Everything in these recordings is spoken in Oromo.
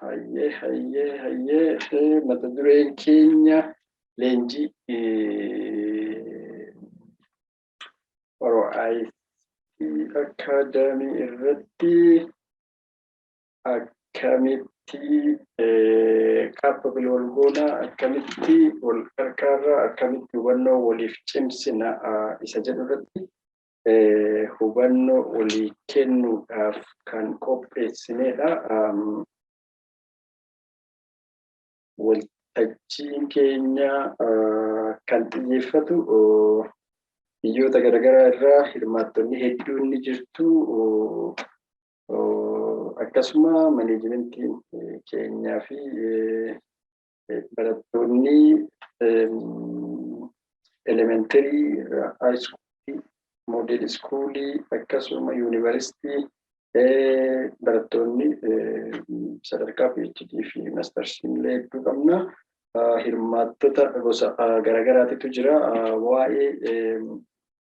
Hayyee, hayyee, hayyee, mata dureen keenya leenjii Oro ICT Academy irratti akkamitti capable wal goona, akkamitti wal qarqaarra, akkamitti hubannoo waliif cimsina isa jedhu irratti hubannoo walii kennuudhaaf kan qopheessinedha. Waltajjiin keenya kan xiyyeeffatu biyyoota garaagaraa irraa hirmaattonni hedduun ni jirtu. Akkasuma maneejimentiin keenyaa fi barattoonni elementarii irraa high schoolii, model schoolii, akkasuma yuunivarsiitii, barattoonni sadarkaa PhD fi mastersii illee hedduu qabna. Hirmaattota gosa garaagaraatitu jira. Waa'ee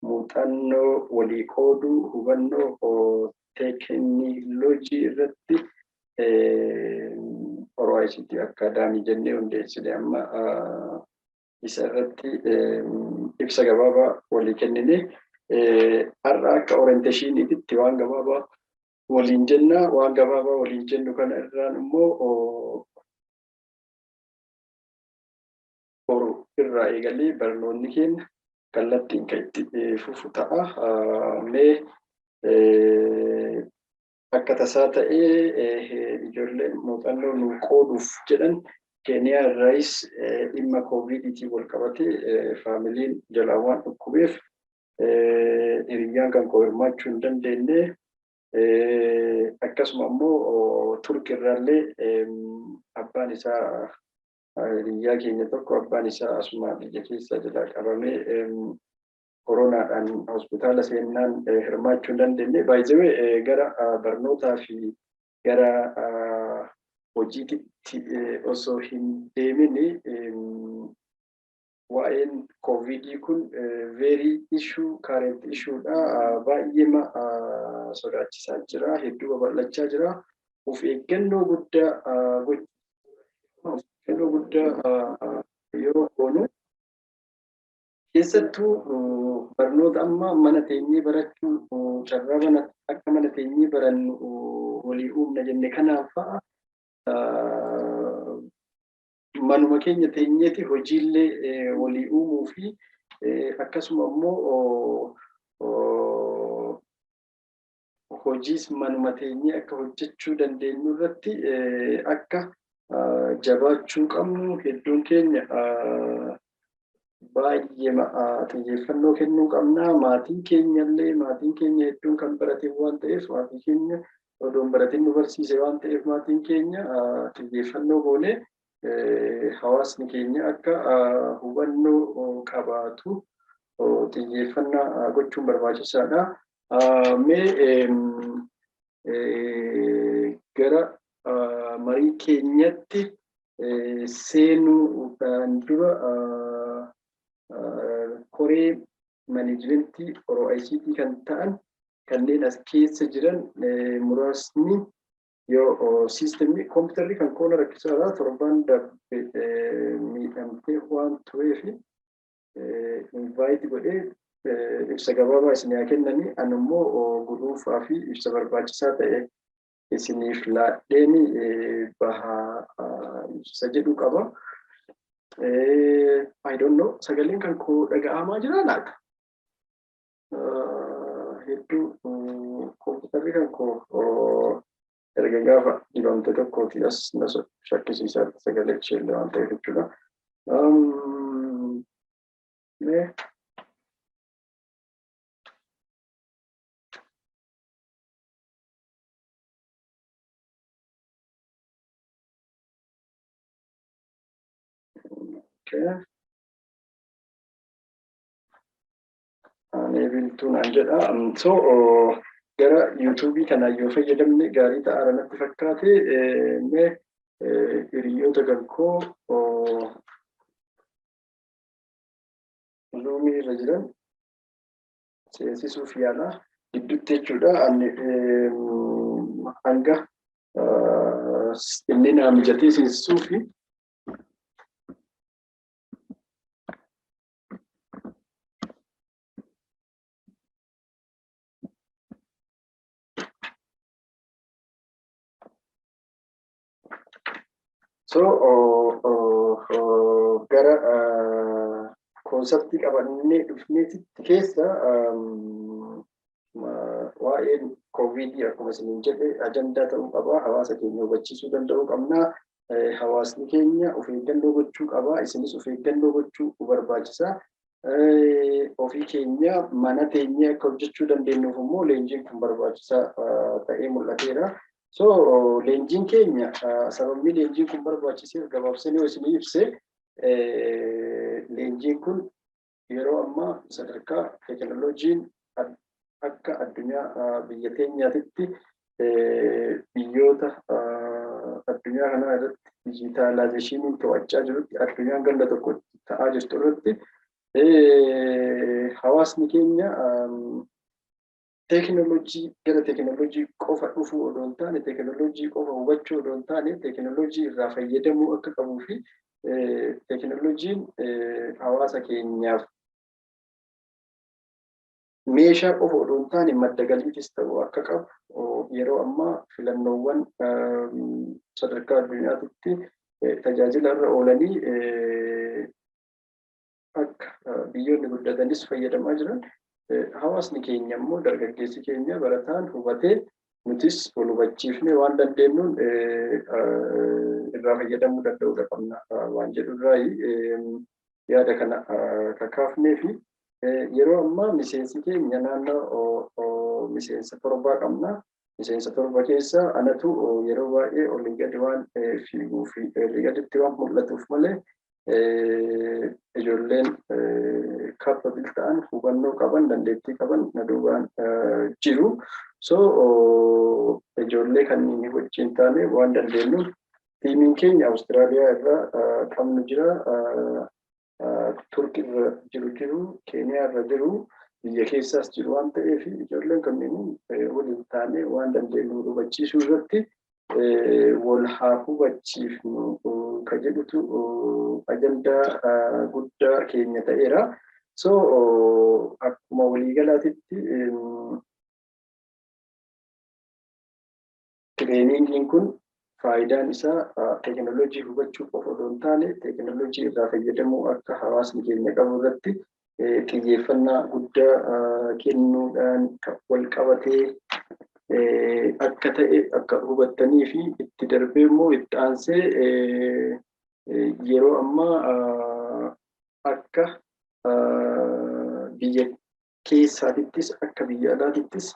muuxannoo walii qooduu, hubannoo teekinooloojii irratti Oro ICT Academy jennee hundeessine, amma isa irratti ibsa gabaabaa walii kennine. Har'a akka orientationiitti waan gabaabaa waliin jenna. Waan gabaabaa waliin jennu kana irraan immoo boru irraa eegalee barnoonni keenya kallattiin kan itti fufu ta'a. Mee akka tasaa ta'ee ijoolleen muuxannoo nu qooduuf jedhan Keeniyaa irraayis dhimma kooviidiitiin wal qabatee faamiliin jalaa waan dhukkubeef hiriyyaan kan koo hirmaachuu hin dandeenye. Akkasuma immoo Turki irraallee abbaan isaa, hiriyyaa keenya tokko, abbaan isaa asuma biyya keessa jalaa qabamee koronaadhaan hospitaala seennaan hirmaachuu hin dandeenye. Baay'ee gara barnootaa fi gara hojiitti osoo hin deemin waa'een koovidii kun very issue, current issue dha. Baay'eema sodaachisaa jira. Hedduu babal'achaa jira. Of eeggannoo guddaa of eeggannoo guddaa yoo goonu, keessattuu barnoota amma mana teenyee barachuu, carraa mana akka mana teenyee barannu walii uumna jenne kanaaf fa'a manuma keenya teenyeeti hojiillee walii uumuu fi akkasuma immoo hojiis manuma teenyee akka hojjechuu dandeenyu irratti akka jabaachuu qabnu hedduun keenya baay'ee xiyyeeffannoo kennuu qabna. Maatiin keenya illee, maatiin keenya hedduun kan barate waan ta'eef, maatii keenya odoo hin baratin nu barsiise waan ta'eef, maatiin keenya xiyyeeffannoo goonee hawaasni keenya akka hubannoo qabaatu xiyyeeffannaa gochuun barbaachisaadha. Mee gara marii keenyatti seenuudhaan dura koree maneejimentii Oro ICT kan ta'an kanneen as keessa jiran muraasni yoo siistemii kompiitarri kan koona rakkisaadha, torban darbe miidhamtee waan tureef, invite godhee ibsa gabaabaa isin haa kennanii, ani immoo guduunfaa fi ibsa barbaachisaa ta'e isiniif laadheen bahaa ibsa jedhu qaba. I don't know, sagaleen kan koo dhaga'amaa jira laata? Hedduu kompiitarri kan koo erga gaafa dibamte tokkooti as na shakkisiisaa, sagalee isheellee waan ta'eef jechuudha. Mee okay. Unable to naan jedha. So gara yuutuubii kanaan yoo fayyadamne gaarii ta'aara natti fakkaate. Mee hiriyoota kan koo Zoomii irra jiran seensisuuf yaala gidduutti jechuudha. Ani hanga Inni naa mijatee seensisuu fi so gara conceptii qabannee dhufneetitti keessa waa'een Koovidii akkuma isiniin jedhe ajandaa ta'uu qaba. Hawaasa keenya hubachiisuu danda'uu qabna. Hawaasni keenya of eeggannoo gochuu qaba. Isinis of eeggannoo gochuu barbaachisa. Ofii keenya mana teenyee akka hojjechuu dandeenyuuf immoo leenjiin kun barbaachisaa ta'ee mul'ateera. So leenjiin keenya, sababni leenjiin kun barbaachiseef gabaabsanii yoo isinii ibse, leenjiin kun yeroo ammaa sadarkaa teekinooloojiin akka addunyaa biyya teenyaatitti biyyoota addunyaa kanaa irratti digitalizationiin to'achaa jirutti, addunyaan ganda tokko ta'aa jirtu irratti, hawaasni keenya teekinooloojii gara teekinooloojii qofa dhufuu odoo hin taane, teekinooloojii qofa hubachuu odoo hin taane, teekinooloojii irraa fayyadamuu akka qabuu fi teekinooloojiin hawaasa keenyaaf meeshaa qofa odoo hin taane madda galiitis ta'uu akka qabu, yeroo ammaa filannoowwan sadarkaa addunyaatitti tajaajila irra oolanii akka biyyoonni guddatanis fayyadamaa jiran, hawaasni keenya immoo dargaggeessi keenya barataan hubatee nutis wal hubachiifnee waan dandeenyuun irraa fayyadamuu danda'uu qabna waan jedhu irraayi yaada kana kakaafnee fi yeroo ammaa miseensi keenya naannoo miseensa 7 qabna. Miseensa 7 keessa anatu yeroo baay'ee olii gadi waan fiiguu fi olii gaditti waan mul'atuuf malee, ijoolleen capable ta'an, hubannoo qaban, dandeettii qaban na duubaan jiru. So ijoollee kanneen wajjin taane waan dandeenyu tiimiin keenya Awustiraaliyaa irraa qabnu jira. Turki irra jiru, Keeniyaa irra jiru, biyya keessaas jiru waan ta'eef, ijoolleen kanneen waliin taane waan dandeenyu hubachiisuu irratti wal haa hubachiifnu ka jedhutu ajandaa guddaa keenya ta'eera. So akkuma waliigalaatitti trainingiin kun faayidaan isaa teekinooloojii hubachuu qofa odoo hin taane, teekinooloojii irraa fayyadamuu akka hawaasni keenya qabu irratti xiyyeeffannaa guddaa kennuudhaan wal qabatee akka ta'e akka hubattanii fi itti darbee immoo itti aansee yeroo ammaa akka biyya keessaatittis akka biyya alaatittis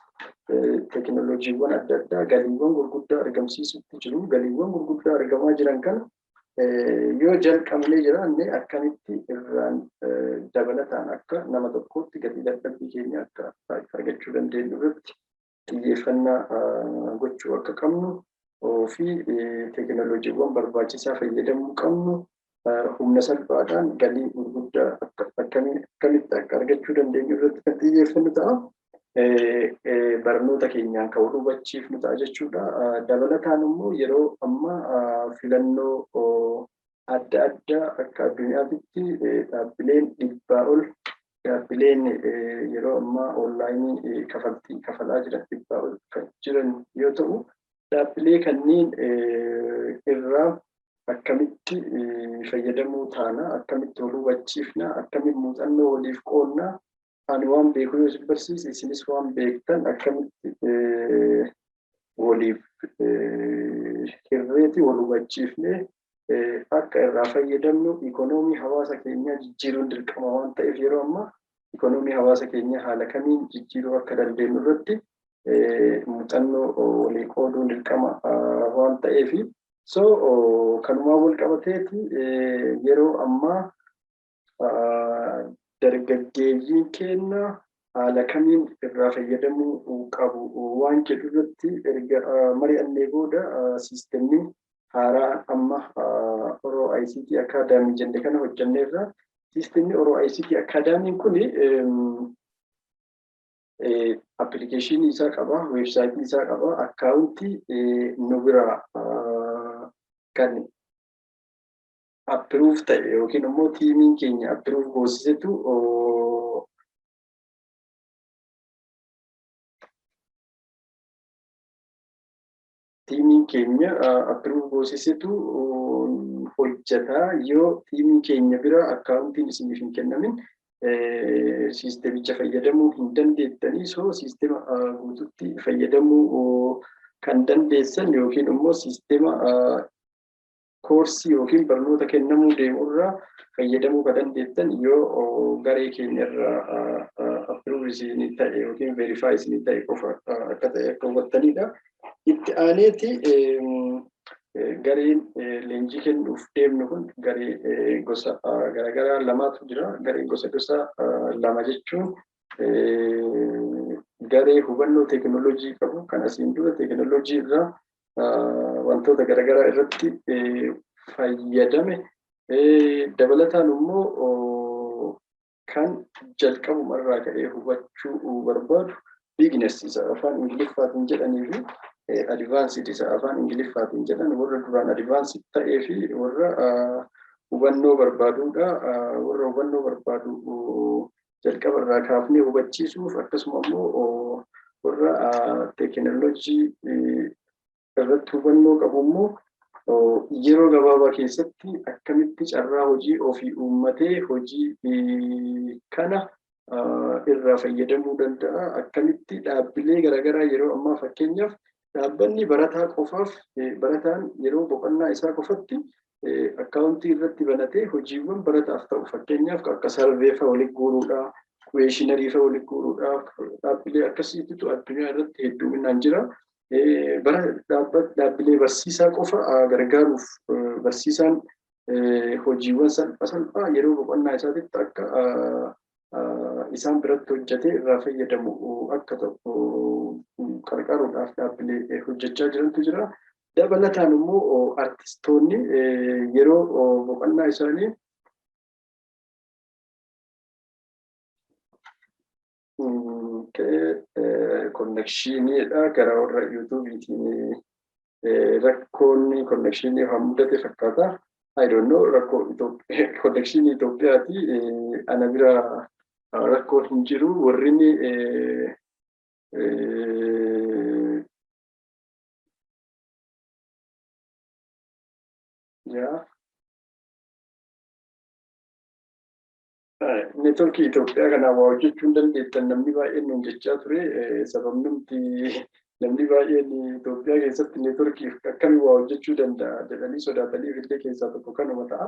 teekinooloojiiwwan adda addaa galiiwwan gurguddaa argamsiisutti jiru. Galiiwwan gurguddaa argamaa jiran kana yoo jalqabnee jiraanne, akkamitti irraan dabalataan akka nama tokkootti gatii dadhabbii keenya akka argachuu dandeenyu irratti xiyyeeffannaa gochuu akka qabnu fi teekinooloojiiwwan barbaachisaa fayyadamuu qabnu, humna salphaadhaan galii gurguddaa akkamitti akka argachuu dandeenyu irratti kan xiyyeeffannu ta'a. Barnoota keenyaan kan wal hubachiifnu ta'a jechuudha. Dabalataan immoo yeroo ammaa filannoo adda addaa akka addunyaatitti dhaabbileen 100 ol, dhaabbileen yeroo ammaa onlineii kafaltii kafalaa jiran 100 ol kan jiran yoo ta'u, dhaabbilee kanneen irraa akkamitti fayyadamuu taana, akkamitti wal hubachiifna, akkamitti muuxannoo waliif qoodna, ani waan beeku yoo isin barsiise, isinis waan beektan akkamitti waliif hirreeti wal hubachiifne akka irraa fayyadamnu, ikonoomii hawaasa keenyaa jijjiiruun dirqama waan ta'eef, yeroo ammaa ikonoomii hawaasa keenyaa haala kamiin jijjiiruu akka dandeenyu irratti muuxannoo walii qooduun dirqama waan ta'eef, so kanumaan wal qabateeti yeroo ammaa dargaggeeyyiin keenya haala kamiin irraa fayyadamuu qabu waan jedhu irratti erga mari'annee booda systemni haaraa amma Oro ICT Academy jenne kana hojjenneerra. Systemni Oro ICT Academy kun applicationii isaa qaba, websiteii isaa qaba, accountii nu bira Kan approve ta'e yookiin immoo teamiin keenya approve goosisetu teamiin keenya approve goosisetu hojjetaa. Yoo teamii keenya bira accountiin isiniif hin kennamin, systemicha fayyadamuu hin dandeettanii. So systema guututti fayyadamuu kan dandeessan yookiin immoo systema koorsii yookiin barnoota kennamuu deemurraa fayyadamuu kan dandeettan yoo garee keenya irraa approve isinii ta'e yookiin verify isinii ta'e qofa akka ta'e akka hubattanidha. Itti aaneeti, gareen leenjii kennuuf deemnu kun garee gosa garaagaraa lamaatu jira. Gareen gosa gosa lama jechuun garee hubannoo teekinooloojii qabu, kan asiin dura teekinooloojii irraa wantoota garaagaraa irratti fayyadame, dabalataan immoo kan jalqabumarraa ka'ee hubachuu barbaadu, beginners isa afaan Ingiliffaatiin jedhanii fi advanced isa afaan Ingiliffaatiin jedhan, warra duraan advanced ta'ee fi warra hubannoo barbaadudha. Warra hubannoo barbaadu jalqabarraa kaafnee hubachiisuuf, akkasuma immoo warra teekinooloojii irratti hubannoo qabu immoo yeroo gabaabaa keessatti akkamitti carraa hojii ofii uummatee hojii kana irraa fayyadamuu danda'a. Akkamitti dhaabbilee garaagaraa, yeroo ammaa fakkeenyaaf dhaabbanni barataa qofaaf, barataan yeroo boqonnaa isaa qofatti accountii irratti banatee hojiiwwan barataaf ta'u, fakkeenyaaf akka survey fa'a walitti guuruudhaa, questionnaire fa'a walitti guuruudhaaf, dhaabbilee akkasiitu addunyaa irratti hedduminaan jira. Bara dhaabbilee barsiisaa qofa gargaaruuf, barsiisaan hojiiwwan salphaa salphaa yeroo boqonnaa isaatitti akka isaan biratti hojjetee irraa fayyadamu akka ta'u qarqaaruudhaaf dhaabbilee hojjechaa jirantu jira. Dabalataan immoo artistoonni yeroo boqonnaa isaanii connectioniidha, gara warra YouTubeiitiin rakkoonni connectionii waan mudate fakkaata. I don't know, rakkoo connectionii Itoophiyaati. Ana bira rakkoo hin jiru. Warri inni yaa networkii Itoophiyaa kanaa waa hojjechuu hin dandeettan namni baay'een nuun jechaa ture. Sababni nuti namni baay'een Itoophiyaa keessatti networkiif akkamiin waa hojjechuu danda'a jedhanii sodaataniif illee keessaa tokko kanuma ta'a.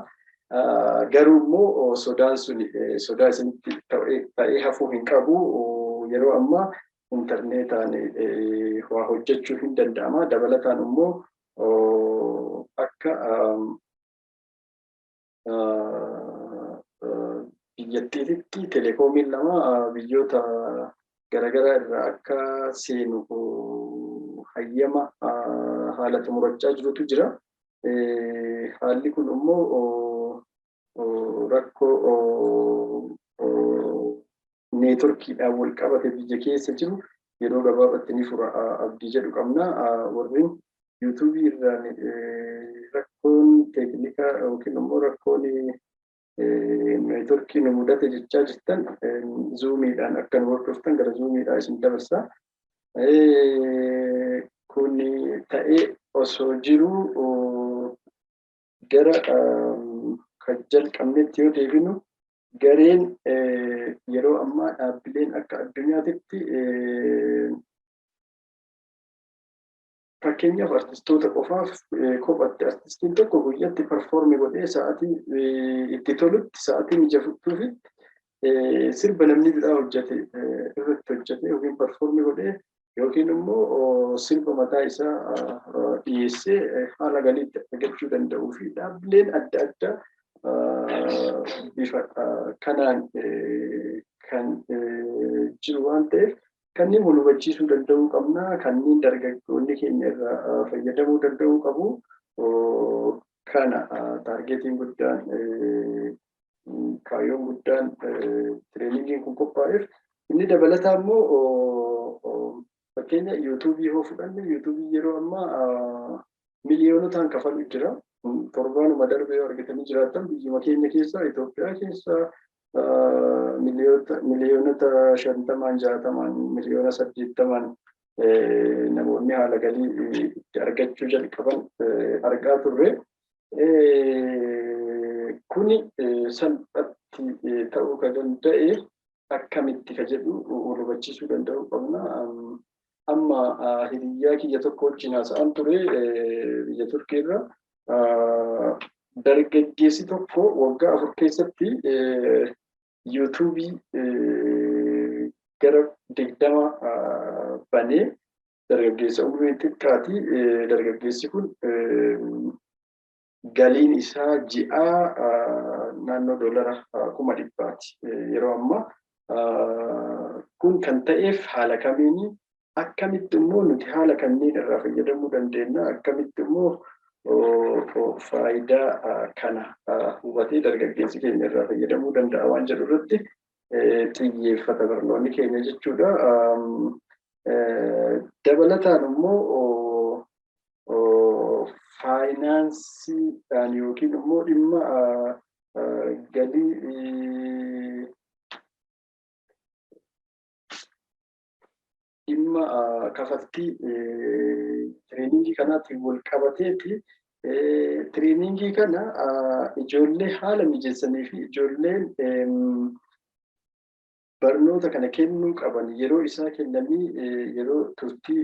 Garuu immoo sodaan sun sodaa isinitti ta'ee hafuu hin qabu. Yeroo ammaa intarneetaan waa hojjechuu hin danda'ama. Dabalataan immoo akka biyyattiitti telekomiin lama biyyoota garaagaraa irraa akka seenu hayyama haala xumurachaa jirutu jira. Haalli kun immoo rakkoo networkiidhaan wal qabate biyya keessa jiru yeroo gabaabaatti ni fura abdii jedhu qabna. Warreen YouTubeii irraan rakkoon teeknikaa yookiin immoo rakkoon networkii nu mudate jechaa jirtan, Zoomiidhaan akka nu hordoftan gara Zoomiidhaa isin dabarsa. Kun ta'ee osoo jiruu, gara kan jalqabnetti yoo deebinu, gareen yeroo ammaa dhaabbileen akka addunyaatitti, fakkeenyaaf artistoota qofaaf kophatti, artistiin tokko guyyatti perform godhee sa'aatii itti tolutti, sa'aatii mijatuufitti sirba namni biraa hojjete irratti hojjete yookiin perform godhee yookiin immoo sirba mataa isaa dhiyeessee haala galiitti argachuu danda'uu fi dhaabbileen adda addaa bifa kanaan kan jiru waan ta'eef, kanneen wal hubachiisuu danda'uu qabna. Kanneen dargaggoonni keenya irraa fayyadamuu danda'uu qabu. Kana targetiin guddaan, kaayyoon guddaan trainingiin kun qophaa'eef. Inni dabalataa immoo, fakkeenya YouTubeii yoo fudhanne, YouTubeii yeroo ammaa miliyoonotaan kafalu jira. Torbaanuma darbee yoo argatanii jiraatan, biyyuma keenya keessa, Itoophiyaa keessa, miliyoonota 50n, 60n, miliyoona 80n namoonni haala galii itti argachuu jalqaban argaa turre. Kuni salphatti ta'uu kan danda'e akkamitti ka jedhu wal hubachiisuu danda'uu qabna. Amma hiriyyaa kiyya tokko wajjin haasa'an ture biyya Turkiirra. Dargaggeessi tokko waggaa 4 keessatti YouTubeii gara 20 banee, dargaggeessa umriin xiqqaati. Dargaggeessi kun galiin isaa ji'aa naannoo doolara 100,000ti. Yeroo ammaa kun kan ta'eef haala kamiini, akkamitti immoo nuti haala kanneen irraa fayyadamuu dandeenya, akkamitti immoo faayidaa kana hubatee dargaggeessi keenya irraa fayyadamuu danda'a waan jedhu irratti xiyyeeffata barnoonni keenya jechuudha. Dabalataan immoo faayinaansiidhaan yookiin immoo dhimma galii, dhimma kafaltii trainingii kanaatiin wal qabateeti, trainingii kana ijoollee haala mijeessanii fi ijoolleen barnoota kana kennuu qaban yeroo isaa kennanii, yeroo turtii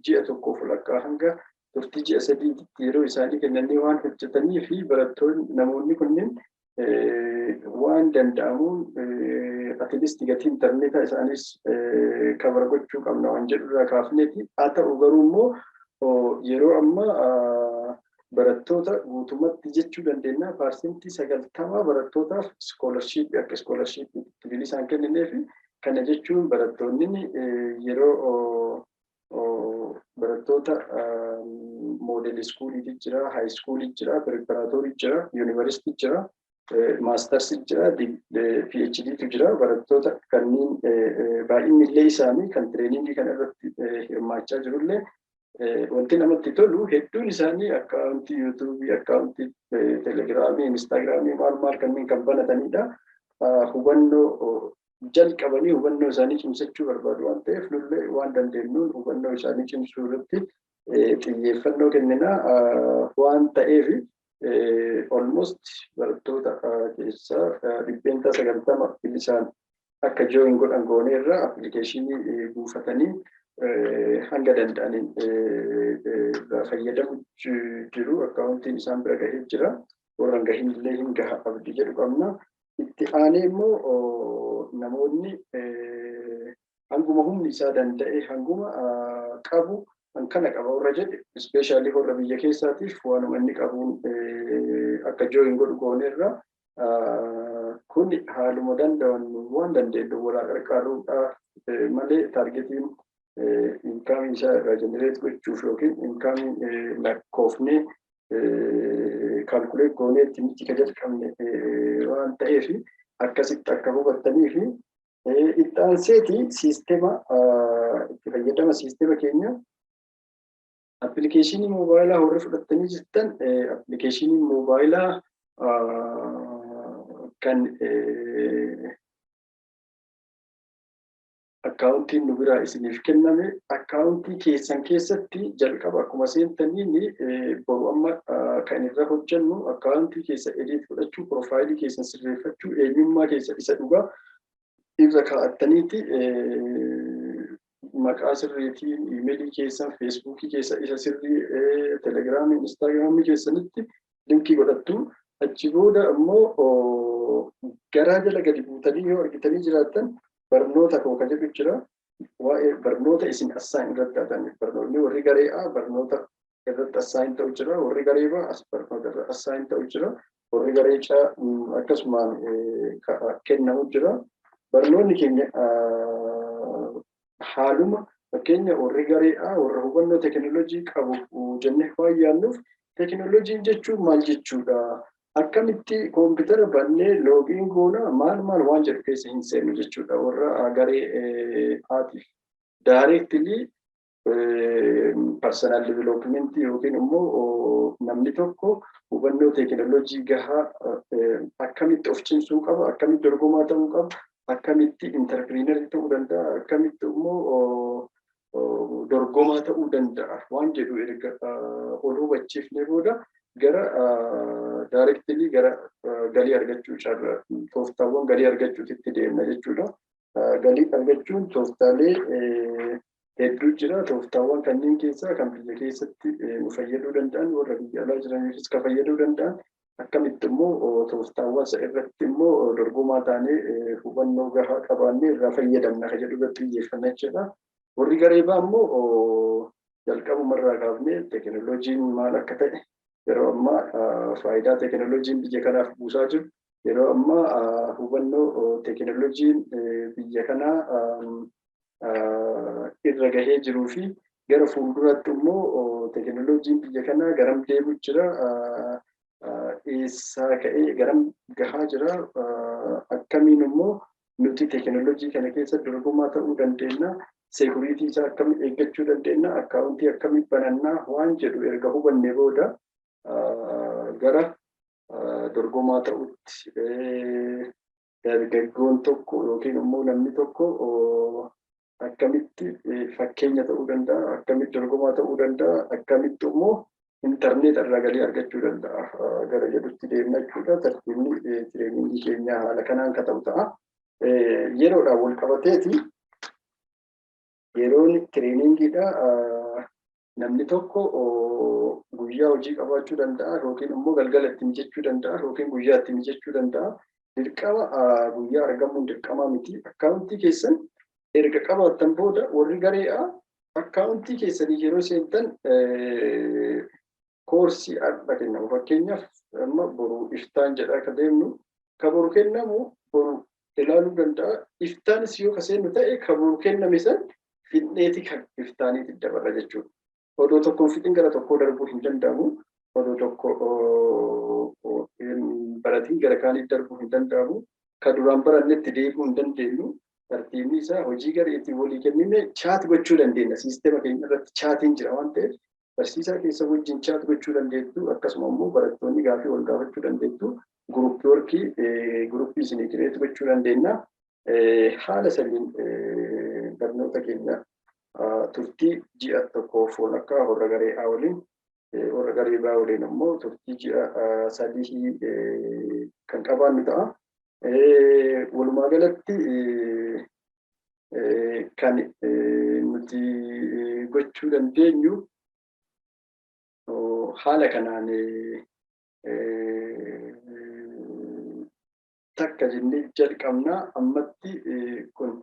ji'a tokkoof walakkaa hanga turtii ji'a 3tti yeroo isaanii kennanii waan hojjetanii fi barattoonni, namoonni kunneen waan danda'amuun at least gatii intarneetaa isaanis cover gochuu qabna waan jedhu irraa kaafneeti. Haa ta'u garuu immoo yeroo ammaa barattoota guutumatti jechuu dandeenya 90% barattootaaf scholarshipii akka scholarshipiitti bilisaan kenninee fi kana jechuun barattoonni yeroo barattoota model schooliitu jira, high schoolii jira, preparatory jira, yuunivarsiitii jira, mastersii jira, PhDtu jira. Barattoota kanneen baay'inni illee isaanii kan trainingii kana irratti hirmaachaa jirullee, wanti namatti tolu hedduun isaanii accountii YouTubeii, accountii Telegramii, Instagramii, maal maal kanneen kan banatanidha. Hubannoo jalqabanii hubannoo isaanii cimsachuu barbaadu waan ta'eef, nullee waan dandeenyuun hubannoo isaanii cimsuu irratti xiyyeeffannoo kennina waan ta'eef, almost barattoota keessaa 90% bilisaan akka join godhan gooneerra. Applicationii buufatanii hanga danda'aniin irraa fayyadamu jiru. Accountiin isaan bira gahee jira. Warra hin gahin illee hin gaha abdii jedhu qabna. Itti aanee immoo namoonni hanguma humni isaa danda'e, hanguma qabu, kan kana qaba warra jedhe, especially warra biyya keessaatiif waanuma inni qabuun akka join godhu gooneerra. Kun haaluma danda'an waan dandeenyu walaa qarqaaruudhaaf malee, targetiin incomeii isaa irraa generate gochuuf yookiin incomeii lakkoofnee calculate goonee itti miti ka jalqabne waan ta'eef, akkasitti akka hubattanii fi itti aanseeti siistema itti fayyadama siistema keenya, applicationii moobaayilaa warri fudhattanii jirtan, applicationii moobaayilaa kan accountiin nu biraa isiniif kenname, accountii keessan keessatti jalqaba akkuma seentaniin, boru amma kan irra hojjennu accountii keessa edit godhachuu, profileii keessan sirreeffachuu, eenyummaa keessa isa dhugaa irra kaa'attaniiti maqaa sirriitiin, emailii keessan, Facebookii keessa isa sirrii, Telegramii, Instagramii keessanitti linkii godhattu. Achi booda immoo garaa jala gadi buutanii yoo argitanii jiraattan, barnoota koo kan jedhu jira. Waa'ee barnoota isin assign irratti taatan, barnoonni warri garee A barnoota irratti assign ta'u jira, warri garee B as barnoota irra assign ta'u jira, warri garee C akkasumaan kennamu jira. Barnoonni keenya haaluma fakkeenya warri garee A warra hubannoo teekinooloojii qabu jennee waan yaadnuuf, teekinooloojiin jechuun maal jechuudha? Akkamitti koompitara bannee login goona, maal maal waan jedhu keessa hin seennu jechuudha warra garee Atiif. Directly personal developmentii yookiin immoo Namni tokko hubannoo teekinooloojii gahaa akkamitti of cimsuu qaba, akkamitti dorgomaa ta'uu qaba, akkamitti entrepreneurii ta'uu danda'a, akkamitti immoo dorgomaa ta'uu danda'a waan jedhu erga ol hubachiifnee booda gara directly gara galii argachuu, tooftaawwan galii argachuutti deemna jechuudha. Galii argachuun tooftaalee hedduu jira. Tooftaawwan kanneen keessaa kan biyya keessatti nu fayyaduu danda'an, warra biyya alaa jiraniifis kan fayyaduu danda'an, akkamitti immoo tooftaawwan isa irratti immoo dorgomaa taanee hubannoo gahaa qabaannee irraa fayyadamna kan jedhu irratti xiyyeeffanna jechuudha. Warri garee ba'aa immoo jalqabumarraa kaafnee teekinooloojiin maal akka ta'e, yeroo ammaa faayidaa teekinooloojiin biyya kanaaf buusaa jiru, yeroo ammaa hubannoo teekinooloojiin biyya kanaa irra gahee jiruu fi gara fuulduratti immoo teekinooloojiin biyya kanaa garam deemu jira, eessaa ka'ee garam gahaa jira, akkamiin immoo nuti teekinooloojii kana keessa dorgomaa ta'uu dandeenya, security isaa akkamiin eeggachuu dandeenya, accountii akkamiin banannaa waan jedhu erga hubannee booda gara dorgomaa ta'utti, dargaggoon tokko yookiin immoo namni tokko akkamitti fakkeenya ta'uu danda'a, akkamitti dorgomaa ta'uu danda'a, akkamitti immoo intarneet irraa galii argachuu danda'a gara jedhutti deemna jechuudha. Tartiibni trainingii keenyaa haala kanaan ka ta'u ta'a. Yeroodhaan wal qabateeti, yeroon trainingiidha. Namni tokko guyyaa hojii qabaachuu danda'a, yookiin immoo galgala itti mijachuu danda'a, yookiin guyyaa itti mijachuu danda'a. Dirqama guyyaa argamuun dirqamaa miti. Accountii keessan erga qabaattan booda, warri garee'a accountii keessanii yeroo seentan koorsii har'a kennamu. Fakkeenyaaf, amma boru iftaan jedhaa akka deemnu, ka boru kennamu boru ilaaluu danda'a. Iftaanis yoo ka seennu ta'e, ka boru kenname san fixneeti kan iftaaniitti dabarra jechuudha. Odoo tokkoon fixin gara tokkoo darbuu hin danda'amu. Odoo tokko baratiin gara kaaniitti darbuu hin danda'amu. Ka duraan barannetti deebi'uu hin dandeenyu. Tartiibni isaa hojii gareetiin walii kennine chat gochuu dandeenya. Siistema keenya irratti chatiin jira waan ta'eef, barsiisaa keessa wajjin chat gochuu dandeettu. Akkasuma immoo barattoonni gaafii wal gaafachuu dandeettu. Groupii workii groupii isinii create gochuu dandeenya. Haala saniin barnoota keenya turtii ji'a tokkoof walakkaa warra garee A waliin, warra garee B waliin immoo turtii ji'a 3 kan qabaannu ta'a. Walumaa galatti kan nuti gochuu dandeenyu haala kanaan takka jennee jalqabnaa ammatti kun.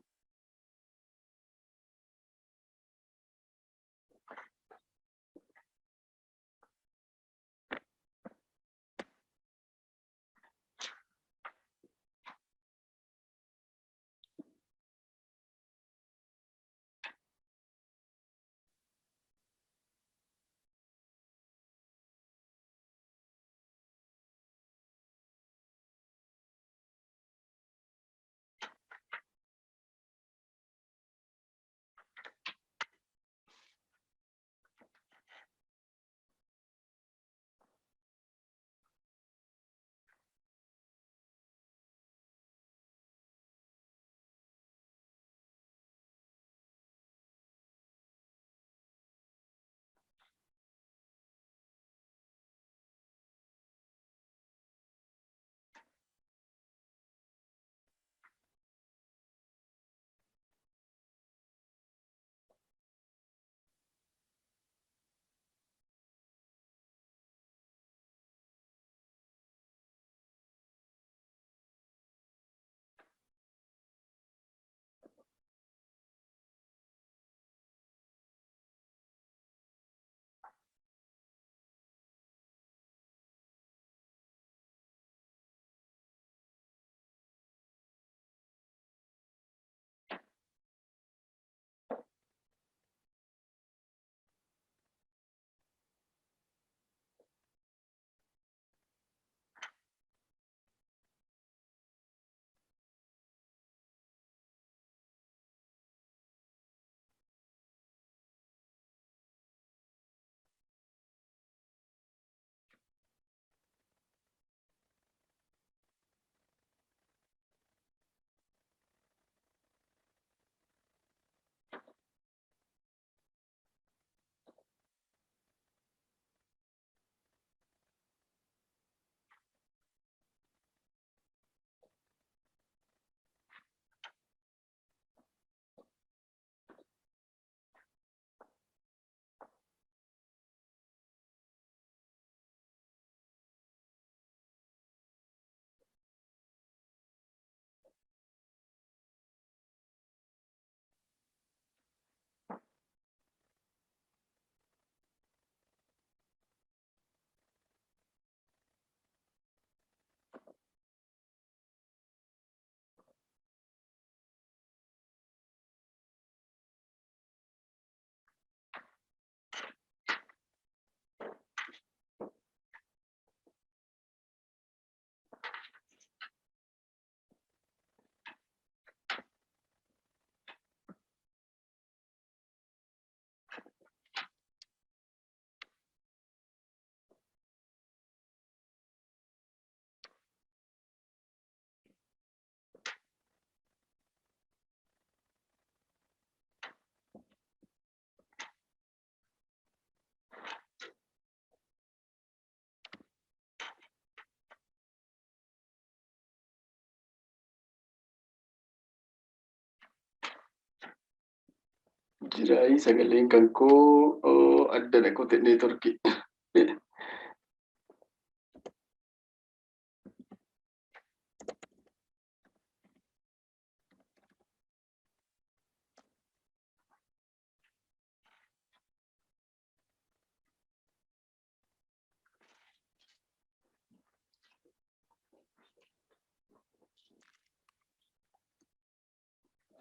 Jiraayi, sagaleen kan koo adda qote networkii.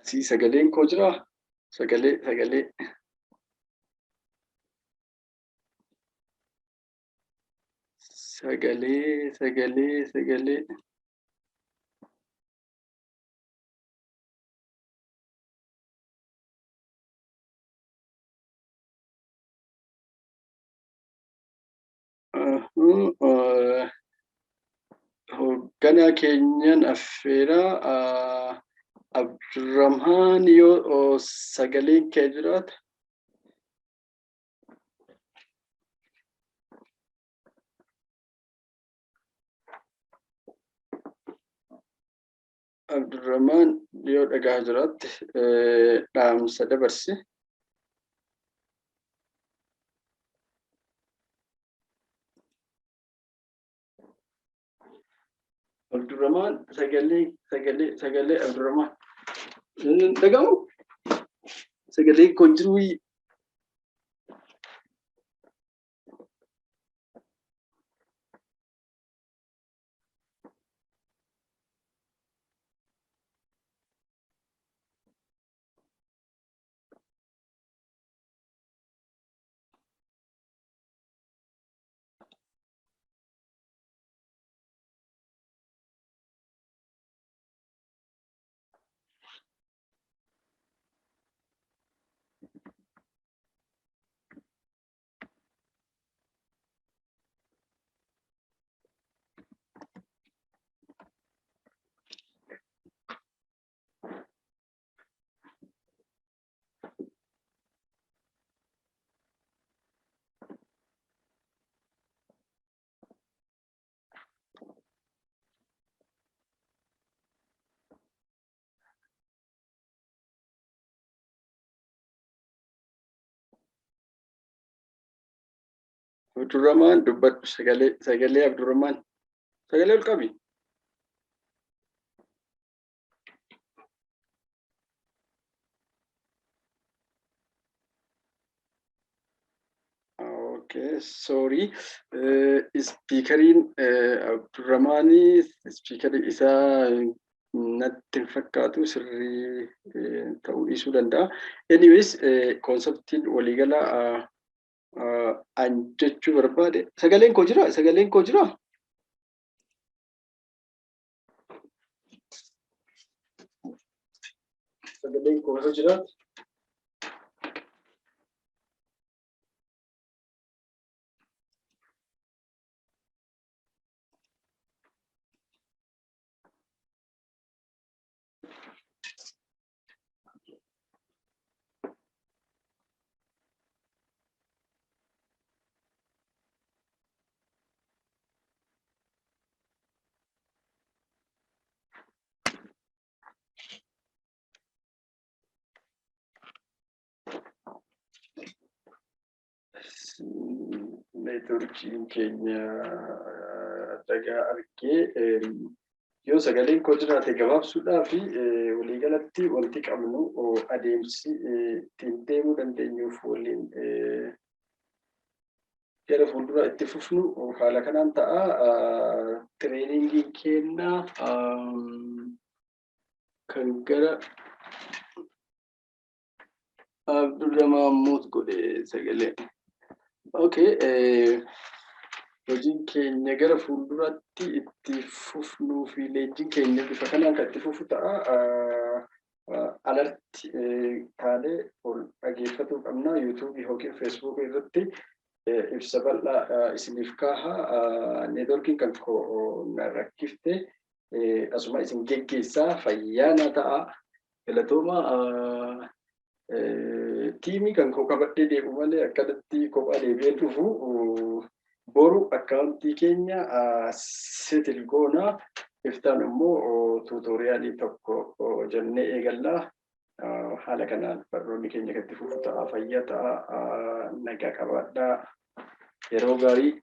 Asii sagaleen koo jiraa? Sagalee, sagalee. Sagalee, sagalee, sagalee. Hoogganaa keenyan affeeraa, Abdurrahmaan, yoo sagaleen kee jiraate. Abdurrahmaan, yoo dhagaa jiraatte dhaamsa dabarsi. Abdurrahmaan, sagalee, sagalee, sagalee, Abdurrahmaan. Dhagamu? Sagalee kun jiru. Abdurrahmaan, dubbadhu, sagalee, sagalee, Abdurrahmaan, sagalee ol qabi. Okay, sorry. Speakeriin Abdurrahmaanii, speakerii isaa natti hin fakkaatu, sirrii ta'uu dhiisuu danda'a. Anyways, conceptiin waliigala an jechuu barbaade, sagaleen koo jira? Sagaleen koo jira? Sagaleen koo osoo jiraate. Networkiin keenya dhagaa argee, yoo sagaleen koo jiraate gabaabsuudhaa fi waliigalatti wanti qabnu, adeemsi ittiin deemuu dandeenyuuf waliin gara fuuldura itti fufnu haala kanaan ta'a. Trainingiin keenya kan gara Abdurrahmaan mute godhe sagalee. Okay, hojiin keenya gara fuulduraatti itti fufnuu fi leenjiin keenya bifa kanaan kan itti fufu ta'a. Alert taanee ol dhageeffatuu qabna. YouTubeii yookiin Facebookii irratti ibsa bal'aa isiniif kaaha. Networkiin kan koo na rakkifte, asuma isin geggeessaa, fayyaa na ta'a. Galatooma, teamii kan koo qabadhee deemu malee akkanatti kophaa deebi'ee dhufu. Boru accountii keenya settle goona. Iftaan immoo tutorialii tokko jennee eegallaa. Haala kanaan barnoonni keenya kan itti fufu ta'a. Fayyaa ta'a. Nagaa qabaadhaa. Yeroo gaarii.